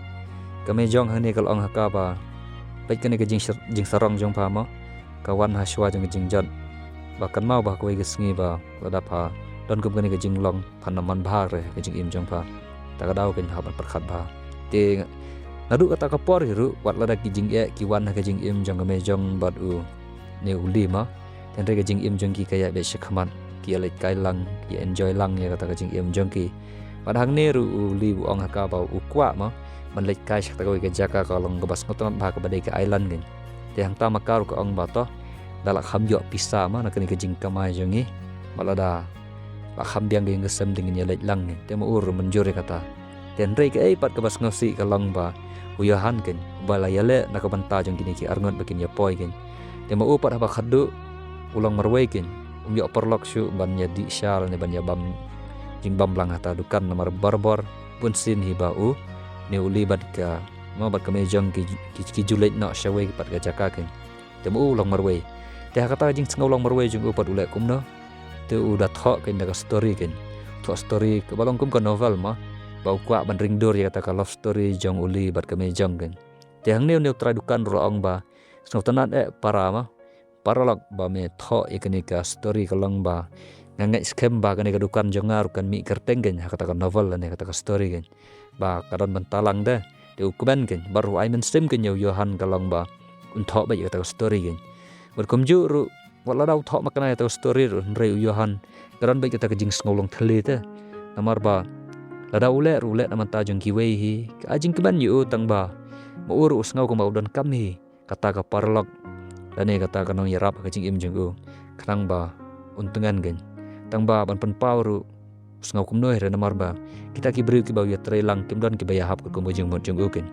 ka Mei Jong hangne ka la ong ha ka ba peit kane ka jing, jingsarong jong pha ma, ka wan hashwa jong ka jingjot. Ba kynmaw ba ha kawei ka sngi ba lada pha don kum kane ka jinglong, phan ym man bha re ka jingim jong pha. Ta ka daw kein hap ban pyrkhat bha. Te naduh kata ka por hi ruh, wat lada ki jingeh ki wan ha ka jingim jong ka Mei Jong bad une u Li ma, te hynrei ka jingim jong ki ka ïaid beit sha khmat. ki ïa leit kai lang, ki ïa enjoy lang ïa kata ka jingim jong ki. Bad hangne ruh u Lee u ong ha ka ba u kwah mo ban leit kai sha kata kawei ka jaka ka long kaba sngewtynnat bha kaba dei ka island kein. Te hangta ma ka ruh ka ong ba to da lah kham ïoh pisa mo na kane ka jingkamai jong ngi. Bad lada lah kham biang ka ïing ka sem te ngin ïa leit lang kein. Te ma u ruh mynjur ïa kata. Te hynrei kaei pat kaba sngewsih ka long ba u Johan kein uba la ïaleh na ka bynta jong kine ki arngut ba kin ïa poi kein. Te ma u pat haba khadduh u long marwei kein, um ïoh paralok shuh ban ïa dih sha lane ban ïa bam jingbam lang hata dukan namar barabor bun sien hi ba u ne u Lee bad ka mo bad ka mei jong ki, ki, ki ju leit noh shawei pat ka jaka kein. Te ma u long marwei. Te ha kata ka jingsngew long marwei jong u pat u leh kumno? Te u da thoh kein da ka story kein. Thoh story kaba long kum ka novel mo. Ba u kwah ban ring dur ïa kata ka love story jong u Lee bad ka mei jong kein. Te hangne une u trai dukan ruh la ong ba sngewtynnat eh para mo. Paralok ba me thoh ïa kane ka story ka long ba nga ngeit skhem ba kane ka dukan jong nga ruh kan mih kyrteng kein ha kata ka novel lane kata ka story kein. Ba ka don bynta lang de. Te u kmen kein bad ruh ai mynsiem kein ïa u Johan ka long ba un thoh beit ïa kata ka story kein. Bad kumjuh ruh wat lada u thoh ma kane ïa kata ka story ruh hynrei u Johan ka don beit kata ka jingsngew long thylli te. Namar ba lada u leh ruh u leh na bynta jong kiwei hi. Ka ai jingkmen ïa u tang ba ma u ruh u sngew kumba u donkam hi kata ka paralok lane kata ka nongïarap ha ka jingim jong u. Khnang ba un tngen kein. Tang ba ban pynpaw ruh u sngew kumno hi re namar ba kita ki briew kiba u ïatrei lang kim don kiba ïahap katkum ka jingmut jong u kein.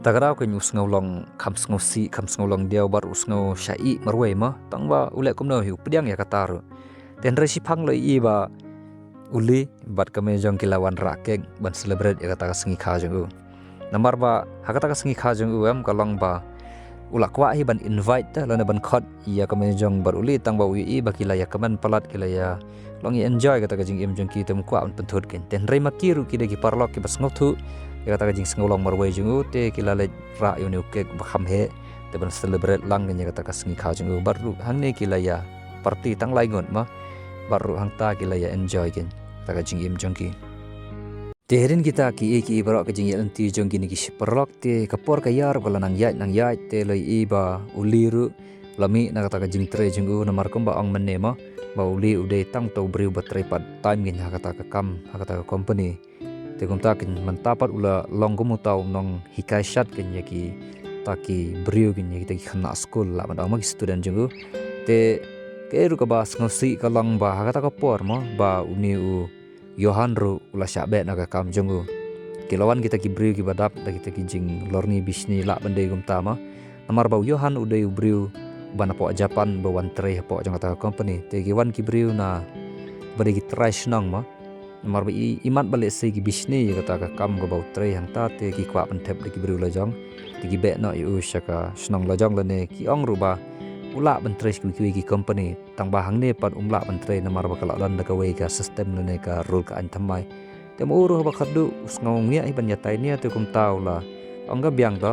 Ta ka daw kein u sngew long kham sngewsih kham sngew long diaw bad u sngew shah ïeh marwei mo. Tang ba u leh kumno hi u pdiang ïa kata ruh. Te hynrei shiphang la ïohi ba u Lee bad ka mei jong ki la wanrah cake ban celebrate ïa kata ka sngi kha jong u. Namar ba ha kata ka sngi kha jong u em ka long ba u la kwah hi ban invite te lane ban khot ïa ka mei jong bad u Lee tang ba u ïohi ba ki la ïa kmen palat ki la ïa long ïa enjoy kata ka jingim jong ki te um kwah ban pynthut kein. Te hynrei ma ki ruh ki dei ki paralok kiba sngewthuh ïa kata ka jingsngew long marwei jong u te ki la leit rah ïa une u cake ba kham heh te ban celebrate lang kein ïa kata ka sngi kha jong u bad ruh hangne ki la ïa party tang lai ngut mo. Bad ruh hangta ki la ïa enjoy kein kata ka jingim jong ki. Te hadien kita kiei kiei baroh ka jingïaid lynti jong kine ki shi paralok te ka por ka ïar ba la nang ïaid nang ïaid te la ïohi ba u Lee ruh la mih na kata ka jingtrei jong u namar kumba ong mynne mo ba u Lee u dei tang uta u briew ba trei part time kein ha kata ka kam ha kata ka company. Te kumta kein mynta pat u la long kum uta u nonghikai shad kein ïa kita ki briew kein ïa kita ki khynnah skul lah ban ong ma ki student jong u. Te kaei ruh kaba sngewsih ka long ba ha kata ka por mo ba une u Johan ruh u la shah beh na ka kam jong u. Ki la wan kita ki briew kiba dap da kita ki jinglorni bishni lah ban dei kumta mo. Namar ba u Johan u dei u briew ba napoh Japan ba wan trei hapoh jong kata ka company. Te ki wan ki briew na ba dei ki trai shnong mo. Namar ba i, imat ba lehse ki bishni ïa kata ka kam kaba u trei hangta te ki kwah ban thep da ki briew la jong. Te ki beh noh ïa u sha ka shnong la jong lane ki ong ruh ba u lah ban trei sha kiwei kiwei ki company. Tang ba hangne pat um lah ban trei namar ba ka la don da kawei ka system lane ka rule ka aiñ thymmai. Te ma u ruh ba khadduh u sngew ngiah hi ban ïatai nia te kumta u la ong ka biang to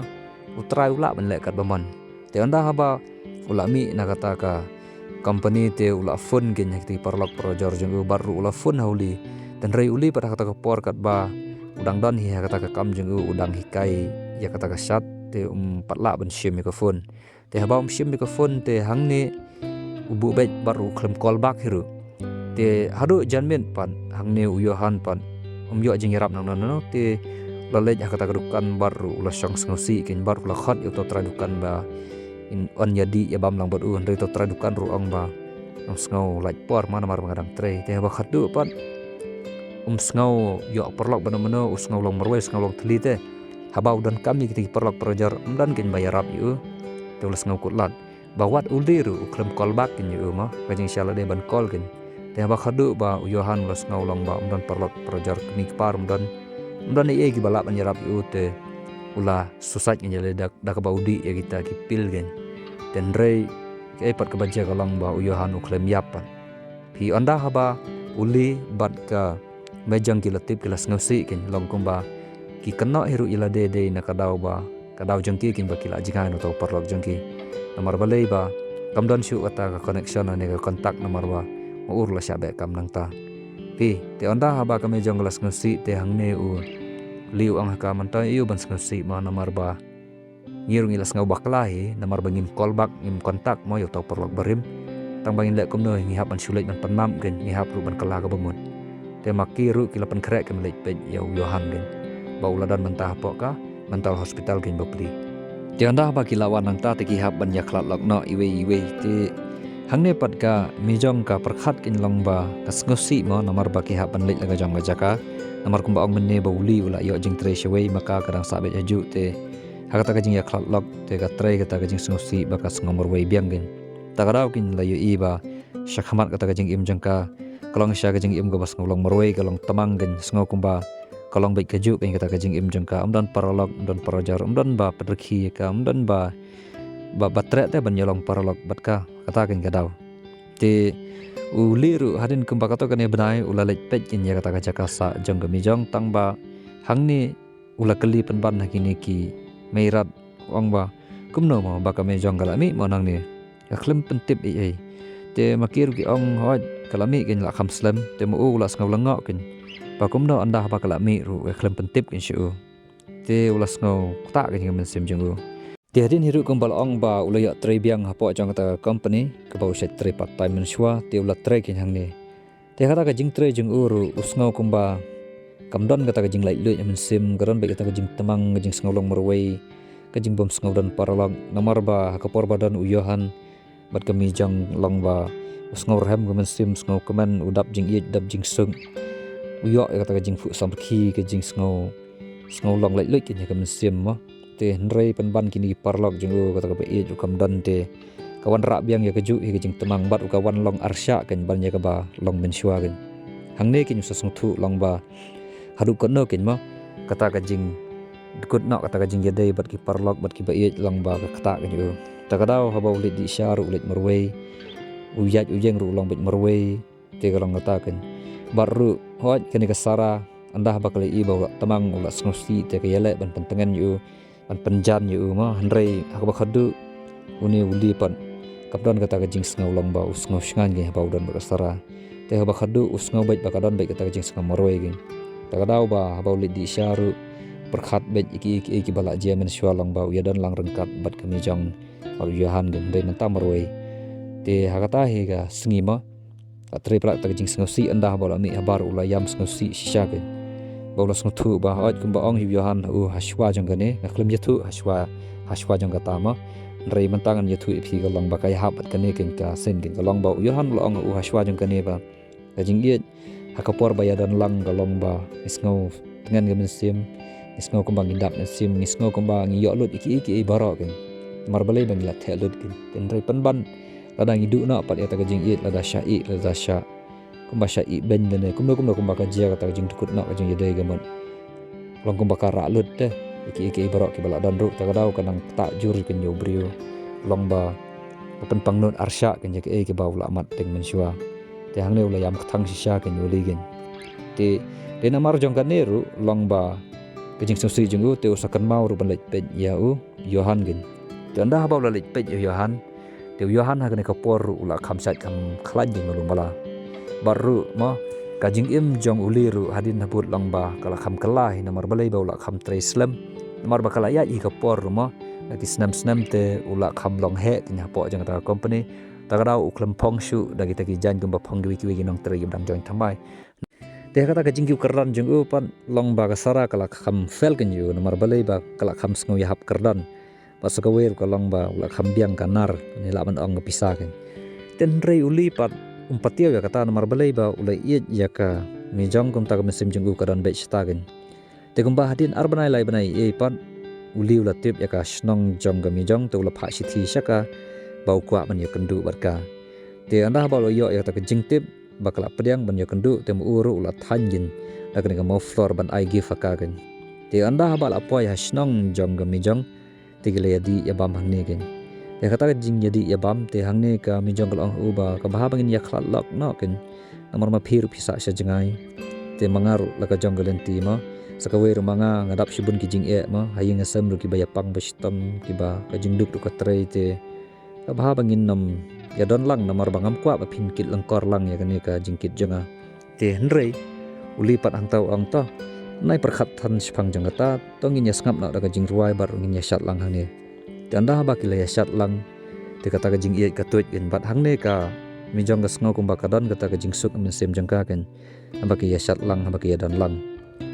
u trai u lah ban leh katba mon. Te ynda haba u la mih na kata ka company te u la phone kein ha kita ki paralok parajor jong u bad ruh u la phone ha u Lee. Te hynrei u Lee pat ha kata ka por katba u dang don hi ha kata ka kam jong u u dang hikai ïa kata ka shad te um pat lah ban shim ïa ka phone. Te haba um shim ïa ka phone te hangne u buh beit bad ruh u khlem call back hi ruh. Te haduh janmiet pat hangne u Johan pat um ïoh jingïarap nangno nangno te u la leit ha kata ka dukan bad ruh u la shong sngewsih kein bad ruh u la khot ïa uto u trai dukan ba un ïa dih ïa bam lang bad u hynrei uto u trai dukan ruh u ong ba ngam sngew lait por ma namar ba nga dang trei. Te haba khadduh pat um sngew ïoh paralok ba mano mano u sngew long marwei u sngew long thylli te. Haba u donkam ïa kita ki paralok parajor um don kein ba ïarap ïa u. Te u la sngew kut lad ba wat u Lee ruh u khlem call back kein ïa u mo ka jingshah lade ban call kein. Te haba khadduh ba u Johan u la sngew long ba um don paralok parajor kmie kpa ruh um don. Um don ei ei kiba lah ban ïarap ïa u te u la suicide kein ïa lade da kaba u dih ïa kita ki pil kein. Te hynrei kaei pat kaba jia ka long ba u Johan u khlem ïap pat. Phi ynda haba u Lee bad ka mei jong ki la tip ki la sngewsih kein long kumba ki kynnoh hi ruh ïa lade dei na ka daw ba ka daw jong ki kein ba ki la jngai na uto u paralok jong ki. Namar balei ba kam don shuh kata ka connection lane ka contact namar ba ma u ruh la shah beh kam nangta. Phi te ynda haba ka mei jong ka la sngewsih te hangne u Lee u ong ha ka mynta ïa u ban sngewsih ma namar ba ngi ruh ngi la sngew bakla hi namar ba ngim call back ngim contact mo ïa uto u paralok barim. Tang ba ngin leh kumno ngi hap ban shu leit ban pynmap kein, ngi hap ruh ban kylla kaba mut. Te ma ki ruh ki la pynkhreh kin leit peit ïa u Johan kein, ba u la don mynta hapoh ka mental hospital kein bapli. Te ynda ba ki la wan nangta te ki hap ban ïakhlad lok noh iwei iwei. Te hangne pat ka Mijong ka pyrkhat kein long ba ka sngewsih mo, namar ba ki hap ban leit la ka jong ka jaka. Namar kumba ong mynne ba u Li u la ïoh jingtrei shawei, ma ka ka dang sah beit hajuh. Te ha kata ka jingïakhlad lok te ka trei kata ka jingsngewsih ba ka sngew marwei biang kein. Ta ka daw kein la ïohi ba sha khmat kata ka jingim jong ka, ka long sha ka jingim kaba sngew long marwei, ka long tmang kein, sngew kumba ka long beit kajuh kein kata ka jingim jong ka. Ym don paralok, ym don parajor, ym don ba pynrkhie ïa ka, ym don ba, ba, ba treh te ban ïalong paralok bad ka. Kata kein ka daw. Te u Li ruh hadien kumba katto katne bnai u la leit peit kein ïa kata ka jaka sah jong ka Mijong, tang ba hangne u la kylli pynban ha kine ki meirat, u ong ba kumno mo ba ka Mijong ka la mih mo nangne, ka khlem pyntip ei ei. Te ma ki ruh ki ong hooid ka la mih kein, la kham slem. Te ma u u la sngew lyngngoh kein ba kumno ynda ba ka la mih ruh ka khlem pyntip kein sha u. Te u la sngew ktah kein ha ka mynsiem jong u. Te hadien hi ruh kumba la ong ba u la ïoh trei biang hapoh jong kata ka company kaba u shait trei part time mynshuwa, te u la trei kein hangne. Te kata ka jingtrei jong u ruh u sngew kumba kam don kata ka jinglaitluid ha mynsiem, ka don beit kata ka jingtmang, ka jingsngew long marwei, ka jingbym sngew don paralok. Namar ba ha ka por ba don u Johan bad ka Mijong long ba u sngew rhem ka mynsiem, sngew kmen, u dap jingïeit, dap jingsuk. U ïoh ïa kata ka jingphuh samrkhie, ka jingsngew, sngew long laitluid kein ha ka mynsiem mo. Te hynrei pynban kine ki paralok jong u, kata kaba ïeit ruh kam don, te ka wanrah biang ïa kajuh hi ka jingtmang bad ruh ka wan long arshah kein ban ïa kaba long mynshuwa kein. Hangne kein u sa sngewthuh long ba haduh katno kein mo kata ka jingdkut noh, kata ka jingïadei bad ki paralok bad kiba ïeit long ba ka ktah kein ïa u. Ta ka daw haba u leit dih sha ruh u leit marwei, u ïaid u ïeng ruh u long beit marwei. Te ka long kata kein. Bad ruh hooid kane ka Sara, ynda ba ka la ïohi ba u la tmang, u la sngewsih, te ka ïaleh ban pyntngen ïa u, ban pynjan ïa u mo. Hynrei ha kaba khatduh une u Li pat kam don kata ka jingsngew long ba u sngew shngaiñ kein haba u don bad ka Sara. Te ha kaba khatduh u sngew beit ba ka don beit kata ka jingsngew marwei kein. Ta ka daw ba haba u leit dih sha ruh u pyrkhat beit ïa kiei kiei kiba la jia mynshuwa long ba u ïadon lang ryngkat bad ka Mijong bad u Johan kein, hynrei mynta marwei. Te ha kata hi ka sngi mo, la trei palat kata ka jingsngewsih, ynda ba u la mih habar u la ïam sngewsih shisha kein. Ba u la sngewthuh ba hooid kumba ong hi u Johan ha u, hashwa jong kane, nga khlem ïathuh hashwa, hashwa jong kata mo. Hynrei mynta ngan ïathuh ïa phi ka long ba ka ïahap bad kane kein ka sien kein, ka long ba u Johan u la ong ha u hashwa jong kane ba ka jingïeit ha ka por ba ïadon lang ka long ba ngi sngew tngen ka mynsiem, ngi sngew kumba ngi dap mynsiem, ngi sngew kumba ngi ïoh lut ïa kiei kiei baroh kein. Namar balei ba ngi la theh lut kein. Te hynrei pynban lada ngi duh noh pat ïa kata ka jingïeit, lada shah ïeh, lada shah kumba shah ïeh beiñ lane kumno kumno kumba ka jia kata ka jingdkut noh, ka jingïadei ka mut, long kumba ka rah lut te ïa kiei kiei baroh kiba la don ruh. Ta ka daw ka nang ktah jur kein ïa u briew, long ba ka pynpangnud arshah kein ïa kiei kiba u la mat teng mynshuwa. Te hangne u la ïam kthang shisha kein ïa u Li kein. Te dei namar jong kane ruh long ba ka jingsngewsih jong u, te u sa kynmaw ruh ban leit peit ïa u Johan kein. Te ynda haba u la leit peit ïa u Johan, te u Johan ha kane ka por ruh u la kham shait kham khlaiñ kein malu mala. Bad ruh mo, ka jingim jong u Li ruh hadien habud long ba ka la kham kylla hi, namar balei ba u la kham trei slem. Namar ba ka la ïaid hi ka por ruh mo, da ki snem snem te u la kham long heh kein hapoh jong kata ka company. Ta ka daw u khlem phong shuh da kita ki jaiñ kumba phong kiwei kiwei ki nongtrei kiba dang join thymmai. Te ha kata ka jingkiew kyrdan jong u pat long ba ka Sara ka la kham fail kein ïa u, namar balei ba ka la kham sngew ïahap kyrdan. Bad sa kawei ruh ka long ba u la kham biang ka nar, ne lah ban ong ka pisa kein. Te hynrei u Li pat um patiaw ïa kata, namar balei ba u la ïeit ïa ka Mijong, kumta ka mynsiem jong u ka don beit shata kein. Te kumba hadien ar bnai lai bnai ei ei pat u Li u la tip ïa ka shnong jong ka Mijong, te u la phah shithi sha ka ba u kwah ban ïakynduh bad ka. Te ynda haba u la ïoh ïa kata ka jingtip ba ka la pdiang ban ïakynduh, te ma u ruh u la thaiñ kein da kane ka muffler ban ai gift ha ka kein. Te ynda haba la poi ha shnong jong ka Mijong, te ki la ïadih ïabam hangne kein. Te kata ka jingïadih ïabam, te hangne ka Mijong ka la ong ha u ba kaba hap ba ngin ïakhlad lok noh kein, namar ma phi ruh phi sah sha jngai. Te ma nga ruh la ka jong ka lynti mo, sa kawei ruh ma nga nga dap shibun ki jingeh mo, ha ïing ha sem ruh kiba ïapang ba shitom, kiba ka jingduk ruh ka trei, te kaba hap ba ngin nym ïadon lang, namar ba ngam kwah ba phin kit lyngkor lang ïa kane ka jingkit jong nga. Te hynrei u Li pat hangta u ong, to, nai pyrkhat than shaphang jong kata, to ngin ïasngap noh da ka jingrwai bad ruh ngin ïashad lang hangne. Te ynda haba ki la ïashad lang, te kata ka jingïeit ka tuid kein, bad hangne ka Mijong ka sngew kumba ka don kata ka jingsuk ha mynsiem jong ka kein. Haba ka ïa shad lang, haba ka ïa don lang.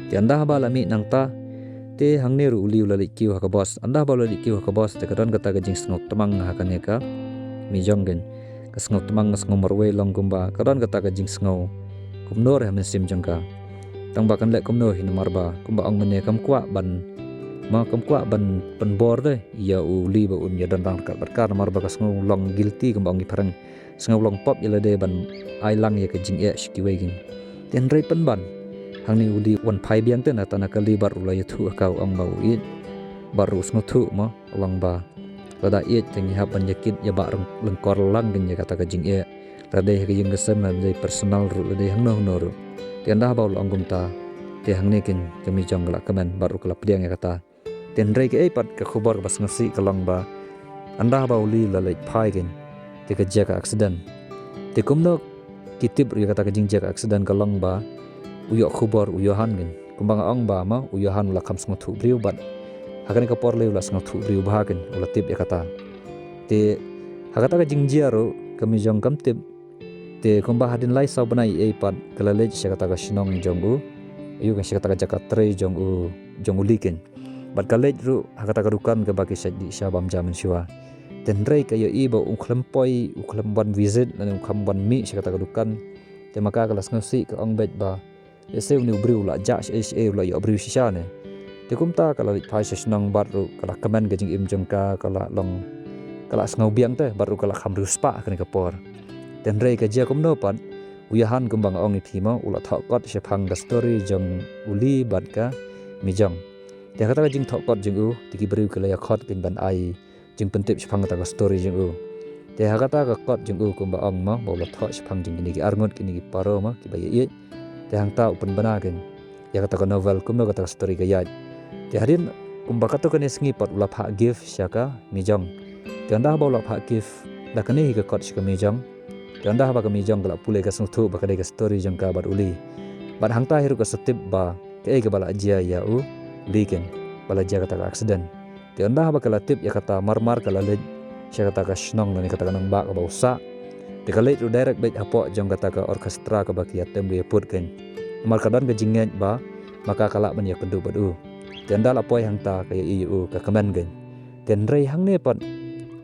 Te ynda haba la mih nangta, te hangne ruh u Li u la leit kiew ha ka bos. Ynda haba u la leit kiew ha ka bos, te ka don kata ka jingsngew tmang ha kane ka Mijong kein. Ka sngew tmang, ka sngew marwei long kumba ka don kata ka jingsngew kumno re ha mynsiem jong ka. Tang ba kan leh kumno hi namar ba kumba ong mynne kam kwah ban, ma kam kwah ban pynbor de ïa u Li ba un ïa don ryngkat bad ka namar ba ka sngew long guilty kumba ong ki phareng. Sngew long pop ïa lade ban ai lang ïa ka jingeh sha kiwei kein. Te hynrei pynban hangne u Li u wan phai biang te na tang na ka Li bad ruh u la ïathuh ha ka, u ong ba u ïeit bad ruh u sngewthuh, ma u ong ba lada ïeit te ngi hap ban ïa kit ïa ba lyngkor lang kein ïa kata ka jingeh. Lada dei ha ka ïing ka sem, lada dei personal ruh, lada dei hangno hangno ruh. Te ynda haba u la ong kumta, te hangne kein ka Mijong ka la kmen bad ruh ka la pdiang ïa kata. Te hynrei kaei pat ka khubor kaba sngewsih ka long ba ynda haba u Li u la leit phai kein, te ka jia ka accident. Te kumno ki tip ruh ïa kata ka jingjia ka accident ka long ba u ïoh khubor u Johan kein. Kumba nga ong ba, ma u Johan u la kham sngewthuh briew bad ha kane ka por lei u la sngewthuh briew bha kein, u la tip ïa kata. Te ha kata ka jingjia ruh ka Mijong kam tip. Te kumba hadien lai saw bnai ei pat ka la leit sha kata ka shnong jong u, ïa u, sha kata ka jaka trei jong u, jong u Li kein. Bad ka leit ruh ha kata ka dukan kaba ki shait dih sha bam ja mynshuwa. Te hynrei ka ïohi ba u khlem poi, u khlem wan visit lane u khlem wan mih sha kata ka dukan. Te ma ka ka la sngewsih, ka ong beit ba lehse une u briew u la jah shaei shaei, u la ïoh briew shisha ne. Te kumta ka la leit phai sha shnong bad ruh ka la kmen ka jingim jong ka, ka la long, ka la sngew biang te bad ruh ka la kham riewspah ha kane ka por. Te hynrei ka jia kumno pat, u Johan kumba nga ong ïa phi, ma u la thoh kot shaphang ka story jong u Li bad ka Mijong. Te ha kata ka jingthoh kot jong u, te ki briew ki la ïa khot kein ban ai jingpyntip shaphang kata ka story jong u. Te ha kata ka kot jong u kumba ong, ma ba u la thoh shaphang jong kine ki arngut, kine ki paro, ma kiba ïa ïeit. Te hangta u pynbna kein ïa kata ka novel kumno kata ka story ka ïaid. Te hadien kumba katto katne sngi pat u la phah gift sha ka Mijong. Te ynda haba u la phah gift da kane hi ka kot sha ka Mijong, te ynda haba ka Mijong ka la pule, ka sngewthuh ba ka dei ka story jong ka bad u Li. Bad hangta hi ruh ka sa tip ba kaei kaba la jia ïa u Li kein, ba la jia kata ka accident. Te ynda haba ka la tip ïa kata, mar mar ka la leit sha kata ka shnong lane kata ka nongbah kaba u sah. Te ka leit ruh direct beit hapoh jong kata ka orchestra kaba ki ïatem ki ïaput kein. Namar ka don ka jingngeit ba ma ka ka lah ban ïakynduh bad u. Te ynda la poi hangta ka ïohi ïa u, ka kmen kein. Te hynrei hangne pat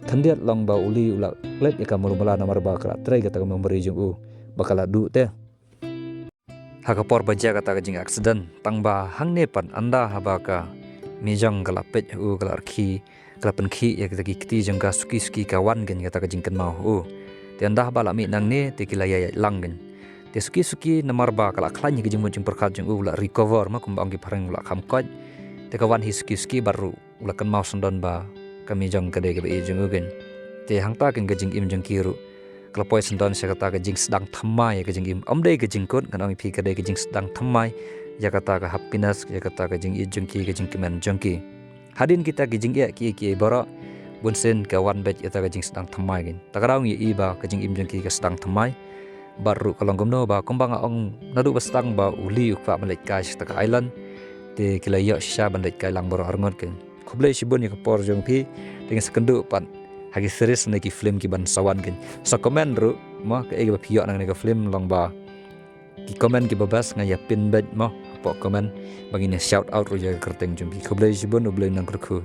khyndiat long ba u Li u la klet ïa ka mluh mala namar ba ka la trei kata ka memory jong u ba ka la duh te ha ka por ba jia kata ka jingaccident. Tang ba hangne pat ynda haba ka Mijong ka la peit ha u, ka la rkhie, ka la pynkhih ïa kita ki kti jong ka, suki suki ka wan kein kata ka jingkynmaw ha u. Te ynda haba la mih nangne te ki la ïaid lang kein. Te suki suki namar ba ka la khlaiñ ha ka jingmut jingpyrkhat jong u, u la recover, ma kumba ong ki phareng, u la kham koit. Te ka wan hi suki suki bad ruh u la kynmaw syndon ba ka Mijong ka dei kaba ïeit jong u kein. Te hangta kein ka jingim jong ki ruh ka la poi syndon sha kata ka jingsdang thymmai ïa ka jingim. Ym dei ka jingkut, ngan ong ïa phi, ka dei ka jingsdang thymmai ïa kata ka happiness, ïa kata ka jingïeit jong ki, ka jingkmen jong ki. Hadien kita ki jingeh kiei kiei baroh, bunsien ka wan beit ïa kata ka jingsdang thymmai kein. Ta ka daw ngi ïohi ba ka jingim jong ki ka sdang thymmai. Bad ruh ka long kumno ba kumba nga ong naduh ba sdang ba u Li u kwah ban leit kai sha kata ka island, te ki la ïoh shisha ban leit kai lang baroh arngut kein. Khublei shibun ïa ka por jong phi. Te ngin sa kynduh pat ha ki series ne ki film kiban sa wan kein. Sa comment ruh, ma, kaei kaba phi ïoh na kane ka film, long ba ki comment kiba best nga ïa pin beit, ma, hapoh comment ba ngin ïa shout out ruh ïa ka kyrteng jong phi. Khublei shibun, U Blei un nang kyrkhu.